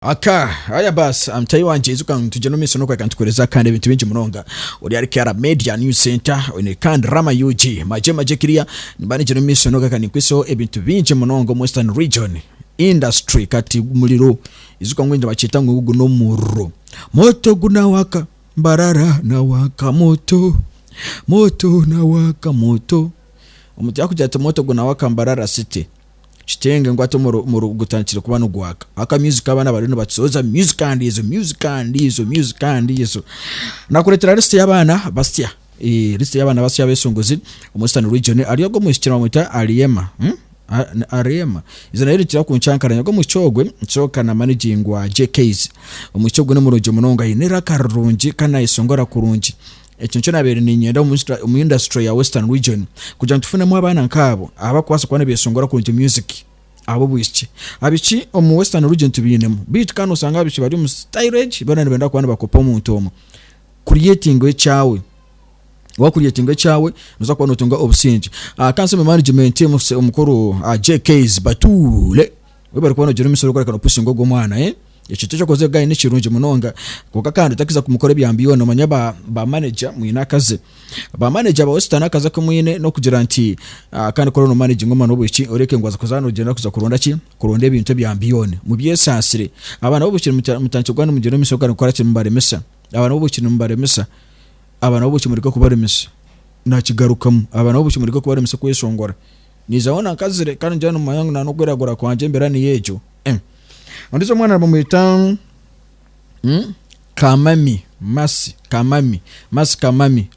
Aka aya basi mutahi wangye ijuka ngu nitugyenda omu maisho n'okureka nitukuheereza kandi ebintu bingi munonga. Ori ahari KR Media News Center oine kandi Rama UG magye magye kiriya nimba nigyenda omu maisho n'okureka ninkwisaho ebintu bingi munonga omu Western Region industry kati muriro ijuka ngu nibakyeta ngu ogu n'omuriro moto gunawaka Mbarara nawaka moto moto nawaka moto omuntu yakugira ati moto gunawaka Mbarara city. Kitenge ngu hati omuriro gutandikire kuba nigwaka. Aka music abaana bariyo nibakisohoza music andiijo, music andiijo, music andiijo. Nakureetera list y'abaana basya, list y'abaana basya abeshongozi omu Western Region. Hariyo ogwo omwishiki nibamweta Ariema, Ariema, eiziina rye rikira kunkyankaranya. Ogwo omwishiki ogwe kyoka na managingwa JKs. Omwishiki ogwe nimurungi munonga, aine eiraka rirungi kandi nayeshongora kurungi. Ekyo nikyo naabaire niinyenda omu industry ya Western Region kugira ngu tufunemu abaana nkaabo abakubaasa kuba nibeeshongora kurungi music ahabw'obwishiki. Abaishiki omu Western Region tubainemu beitu kandi noshanga abaishiki bari omu style egi boona nibenda kuba nibakopa omuntu omwe. Creatinga ekyawe, waacreatinga ekyawe nooza kuba nootunga obusingye. Kansiime management omukuru JKs Batuule. Webare kuba nogira omumisho orikworeka nopushinga ogwo mwana eh ekintu eki okozire guy nikirungi munonga kwonka kandi otakiza kumukora ebya mbyona omanya ba ba manager mwine akaze ba manager bawe sitani akaze aku mwine nokugira nti kandi kuri no managinga omwana wobwishiki oreke ngu waza kuza nogyenda kuza kuronda ki kuronda ebintu ebya mbyone mubyesaasire abaana bobwishiki mutandikye kuba nimugyenda omumisho kandi kukora ki nimubaremesa abaana bobwishiki nimubaremesa abaana bobwishiki mureke kubaremesa nakigarukamu abaana bobwishiki mureke kubaremesa kweshongora. Naija hoona nkazire kandi ningira nimumanya ngu n'okwiragura kwangye embeera niyo egyo. Ondiijo omwana nibamweta Kamami Mercy Kamami Mercy Kamami.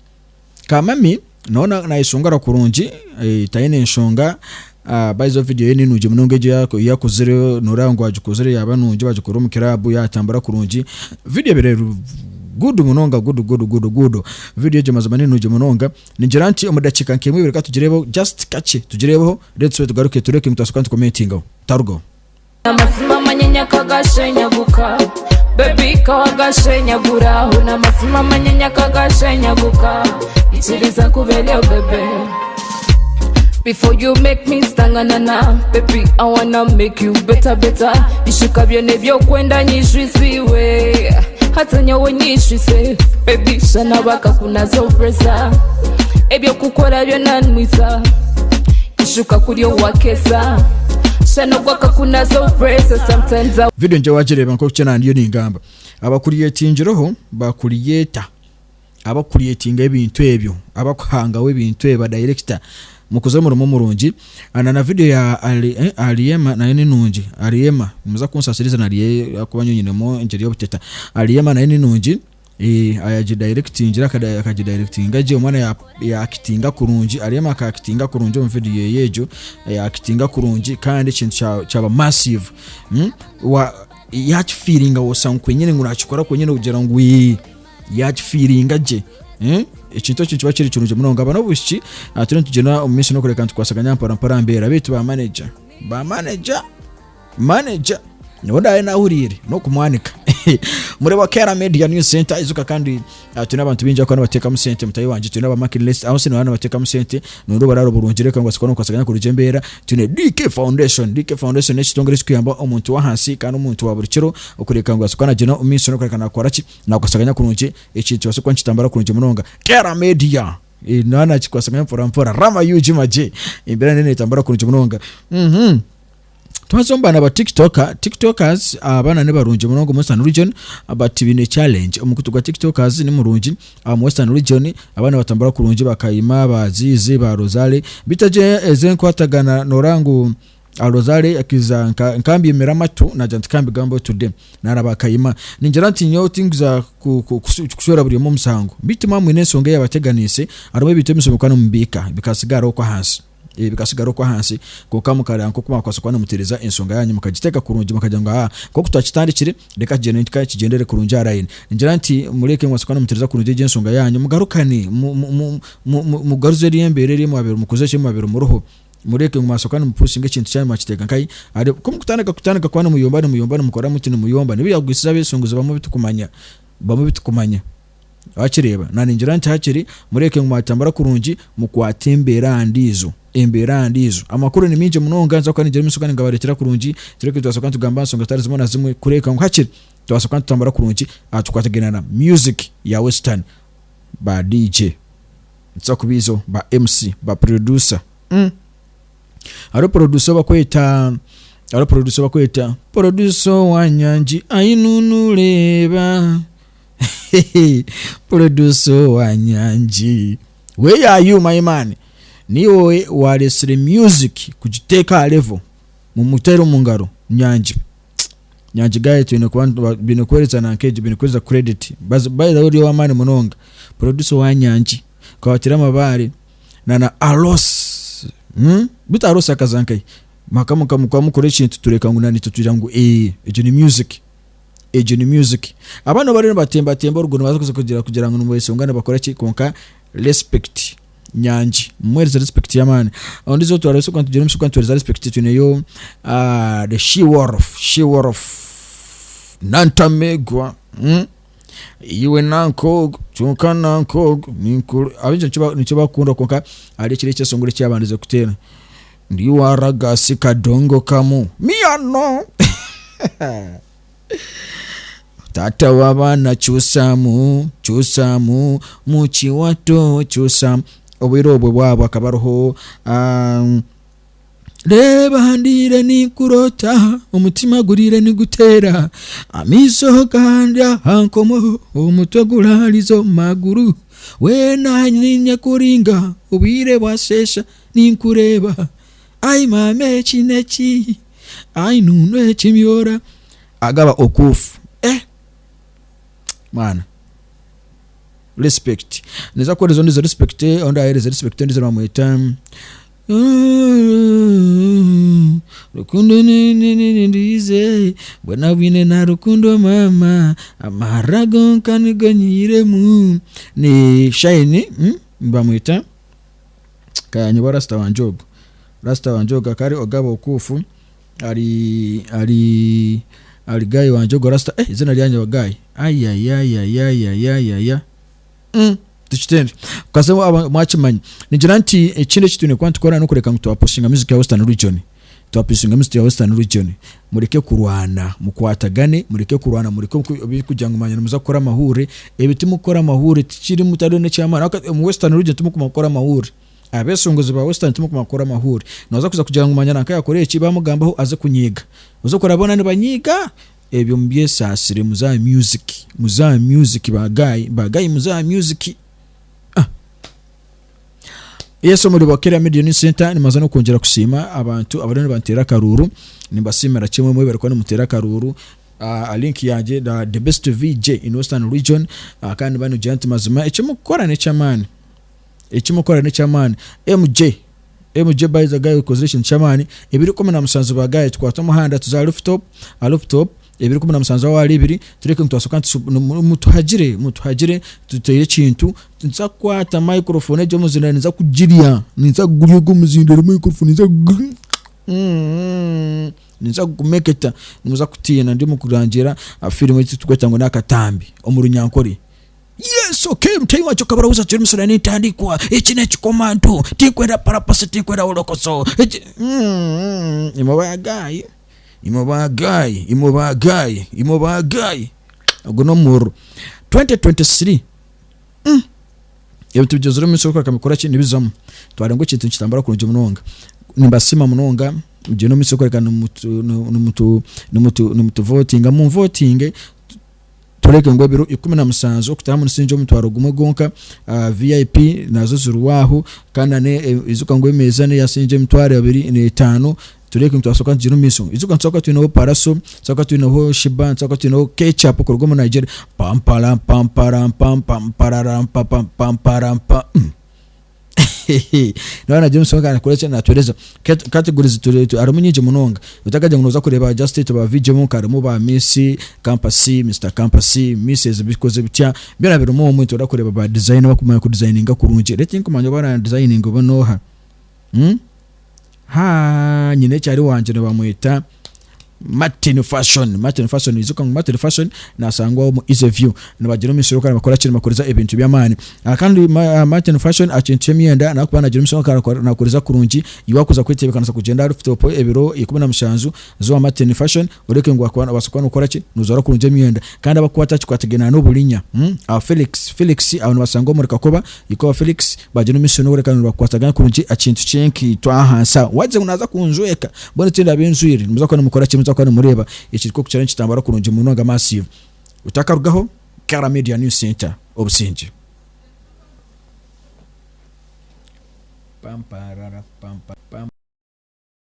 Kamami nawe nayeshongora kurungi taine nshonga by the way video ye ni nungi munonga egyo ei akozire noreeba ngu agikozire yaaba nungi bagikorera omu kiraabu yatambura kurungi. Video ebaire good munonga good good good good. Video egyo mazima ni nungi munonga. Ningira nti omu dakiika nk'emwe ibiri ka tugireebeho just kakye tugireebeho then tusubire tugaruke tureke ngu twashoka nitukomentingaho. Tarugaho. Amazima amanyenya kagashenyaguka Baby kawagashenyagura aho Namazima amanyenya kagashenyaguka Ikiriza nkubereho bebe Before you make me stanganana Baby I wanna make you better better Ishuka byona ebyokwenda nyijwisiwe Hati nyowe nyijwise Baby shana bakakunaza opresa Ebyokukora byona nwisa Ishuka kuri owakesa Shana gwakakunaza opresa Sometimes I Video nje wagireeba nk'oku kyona ndiyo ningamba. Abakuriyetingireho bakuriyeta abakuriyetinga ebintu ebyo abakuhangaho ebintu ebyo ba director mukoze omurimo murungi na na video ya Ariema nayo ni nungi Ariema nimuza kunsasira eizina rye ahakuba nyowe nyinemu engyeri y'obuteta Ariema nayo ni nungi ayagidayirekitingire akagidayirekitinga gye omwana ya akitinga kurungi Ariema aka akitinga kurungi omu video ye egyo ya akitinga kurungi kandi ekintu kyaba massive yakifiiringa woshusha ngu kwenyini ngu nakikora kwenyini kugira ngu yakifiiringa gye ekintu ekyo nikiba kiri kirungi munonga aba n'obwishiki turiyo nitugyenda omu maisho n'okureka nitukwasaganya mpora mpora aha mbeera beitu ba manager ba manager manager nyowe ndaabe naahuriire n'okumwanika muri wa Kera Media News Center ijuka kandi ah, twine abantu baingi abakuba nibateekamu sente mutahi wangye twine aba Market aho nsi nibateekamu sente nondo barara oburungi reka ngu basobole kukwasaganya kurungi embeera twine DK Foundation DK Foundation n'ekitongore ekirikuyamba omuntu w'ahansi kandi omuntu wa buri kiro okureka ngu asobole kuba nagyenda omu maisho n'okureka nakora ki nakwasaganya kurungi ekintu kibaase kuba nikitambura kurungi munonga Kera Media eh, nawe nakikwasaganya mpora mpora Rama UG Magye embeera nayo netambura kurungi munonga mhm Twaza omu baana ba tiktoker, tiktokers abaana nibarungi munonga omu western region but baine challenge. Omukutu gwa tiktokers nimurungi omu western region abaana nibatambura kurungi ba Kayima, ba Azizi, ba Rozale beitu egyo ezi enkwatagana noreba ngu Rozale akaiza nkambyemera amatu nagira nti kambigambeho today nana ba Kayima. Ningira nti nyowe tinkuza kushwera buri omwe omusango beitu mwaba mwine enshonga eyabateganiise harimu ebintu ebimwe mushobora kuba nimubiika bikasigara okwo ahansi. Ebi bikasigara okwo ahansi, kwonka mukareeba nk'oku mwakubaasa kuba nimutereeza enshonga yaanyu mukagiteeka kurungi mukagira ngu aa nk'oku twakitandikire reka tugyende kigyendere kurungi aha layini. Ningira nti mureke mubaase kuba nimutereeza kurungi egyo enshonga yaanyu mugarukane mugaruze eri embeera eri ei mwabaire mukozire ki ei mwabaire muriho. Mureke ngu mubaase kuba nimupushinga ekintu kyanyu mwakiteeka nkahi ahari ku mukutandika kutandika kuba nimuyomba nimuyomba nimukora muti nimuyomba nibyo byakugwisize abeeshongozi bamwe abu turikumanya bamwe abu turikumanya. Wakireeba? Na ningira nti hakiri mureke ngu mwatambura kurungi mukwate embeera aha ndiijo. embeera ndiijo. Amakuru ni maingi munonga nza kuba ningira omu maisho kandi ngabareetera kurungi tureke tubaasa kuba nitugamba aha nshonga zitari zimwe na zimwe kureka ngu hakiri tubaasa kuba nitutambura kurungi aha tukwatagaine na music ya western ba DJ nituza kubiizaho ba MC ba producer mm. Hariho producer ou bakweta hariho producer ou bakweta producer owa Nyangi ainunureeba producer owa Nyangi where are you my man niiwe waresire music kugiteeka aha level mumuteere omu ngaro Nyangi Nyangi guy twine kuba baine kukuheereza nanka egi baine kukuheereza credit by the way ori ow'amaani munonga producer owa Nyangi Kwatira amabaare na na Alos mm beitu Alos akaza nkahi? Mpaka muka mukuba mukora ekintu tureka ngu nanitwe tugira ngu eeh egyo ni music egyo ni music. Abandi nabo bariyo nibatembatemba oruguuto nibaza kuza kugira kugira ngu nibesonga nibakora ki kwonka respect Nyangi mumuhereze respect y'amaani. Ondiijo twareba tugira omugisha nituhereza respect twineyo the she wolf she wolf Nantamegwa mm. Iwe nanka ogu kyonka nanka ogu ninkuru abaingi nikyo nikyo bakukunda kwonka hariho ekiro ekyeshongoro ekyabandize kuteera ndi waragasi kadongo kamu miano taata w'abaana kyusamu kyusamu mukiwato kyusamu obwire obwo bwabo hakaba hariho Reeba ndiire ninkuroota, omutima guriire niguteera, amaisho gandi aha nkomo, omutwe guraarize omu maguru, weena niinye kuringa, obwire bwasheesha ninkureeba, ai maama eki n'eki, ai nunu eki myora, agaba okuufu eh mwana respect ninza kukuheereza ondiijo respect, ou ndaaheereze respect ondiijo bamweta. Rukundo nindiize mbwenu bwine na rukundo maama amahara gonka nigo nyihiremu ni Shine nibamweta kanyebwa rasita wangye ogwo rasita wangye ogwo akaba ari Ogaba Okuufu ari ari ari guy wangye ogwo rasita eizina ryanyebwa guy ayayayayayayaya. Tikitende. Kaze mwaba mwakimanya. Ningira nti ekindi eki twine kuba nitukora n'okureka ngu twapushinga music ya Western Region. Twapushinga music ya Western Region. Mureke kurwana, mukwatagane, mureke kurwana, mureke ebirikugira ngu manya nimuza kukora amahuurire. Ebi timukukora amahuurire tikirimu tihariho n'eky'amaani. Ahabw'okuba omu Western Region timukumanya kukora amahuurire. Abeshongozi ba Western timukumanya kukora amahuurire. Nooza kuza kugira ngu manya nanka yakora eki bamugambaho aze kunyiiga. Oze kureba boona nibanyiiga. Ebyo mubyesaasire muze aha music muze aha music ba guy ba guy muze aha music ah. Yes omuri Bokera Media News Center nimaza n'okwongyera kusiima abantu abariyo nibanteera akaruuru nimbasiimira kimwe mwebare kuba nimuteera akaruuru uh, link yangye the, the best VJ in Western Region uh, kandi niba nigira nti mazima ekimukukora n'eky'amaani ekimukukora n'eky'amaani MJ MJ by the guy okozire ekintu ky'amaani ebiro 17 ba guy tukwate omuhanda tuze aha rooftop aha rooftop ebiro 17 aho ahari ibiri tureke ngu twashoka mutuhagire mutuhagire tuteire ekintu ninza kukwata microphone egyo omuzindaro ninza kugirya ninza kugurya ogwo omuzindaro microphone ninza ninza kugumeketa nimuza kutiina ndi omu kurangira firimu ei turikweta ngu n'akatambi omu runyankore. Yes okay mutaahi wangye okaba orahuza oti omusura nentandikwa eki nekikomantu tinkwenda parapasa tinkwenda wolokoso eki imwe ba guy imwe ba guy imwe ba guy imwe ba guy ogu nomuriro 2023 ebintu bigyezire omumaisho kureka bikora ki nibizamu twareeba ngu ekintu nikitambura kurungi munonga nimbasiima munonga mugyende omumaisho kureka nimutu nimutu nimutu nimutuvotinga munvotinge. Tworeke ngu ebiro 17 okutahamu nisingye omutwaro gumwe gwonka, VIP nazo ziriho aho kandi na ijuka ngu emeeza neya siringi emitwaro ebiri n'etaano tureke ngu tubaase kuba nitugyenda omu maisho. Ijuka nitubaasa kuba twineho Pallaso, nitubaasa kuba twineho Sheebah, nitubaasa kuba twineho Ketchup kuruga omu Nigeria pamparampamparampampampararampa pamparampa. Naaba naagira omushomesa kandi naakora ki? Naatuheereza. Categories harimu nyingi munonga. Otakagira ngu nooza kureeba just itwe ba VJ bonka harimu ba Miss Campus, Mister Campus, Misses bikoze bitya, byona birimu omwe nitubaasa kureeba ba designer abakumanya ku designinga kurungi. Reero tinkumanya oba ara designinga oba n'oha. Haa nyine kyari wangye nibamweta. Martin Fashion, Martin Fashion ijuka ngu Martin Fashion nasangwa omu Easy View nibagira omu misiri nibakora ki nibakoreza ebintu by'amaani. Kandi Martin Fashion aha kintu ky'emyenda nakuba nagira omu misiri nakoreza kurungi iwe wakuza kwetebekanisa kugyenda aha rooftop ebiro 17 z'owa Martin Fashion oreke ngu wabaasa kuba nokora ki nojwara kurungi emyenda. Kandi abakukwata kikwatagaine n'oburinya aba Felix, Felix abo nibasangwa omuri Kakoba Ikoba Felix bagyenda omu maisho n'okureka nibakwatagana kurungi aha kintu ky'enkaito ahansi aho. Wagira ngu naaza kunjweka, mbwenu tindaabe njwaire. Nimuza kuba nimukora ki? Nimuza kuba nimureeba ekiri nk'oku nikitambura kurungi munonga massive. Otakarugaho, Kara Media News Centre, obusingye. Pam parara pam pam.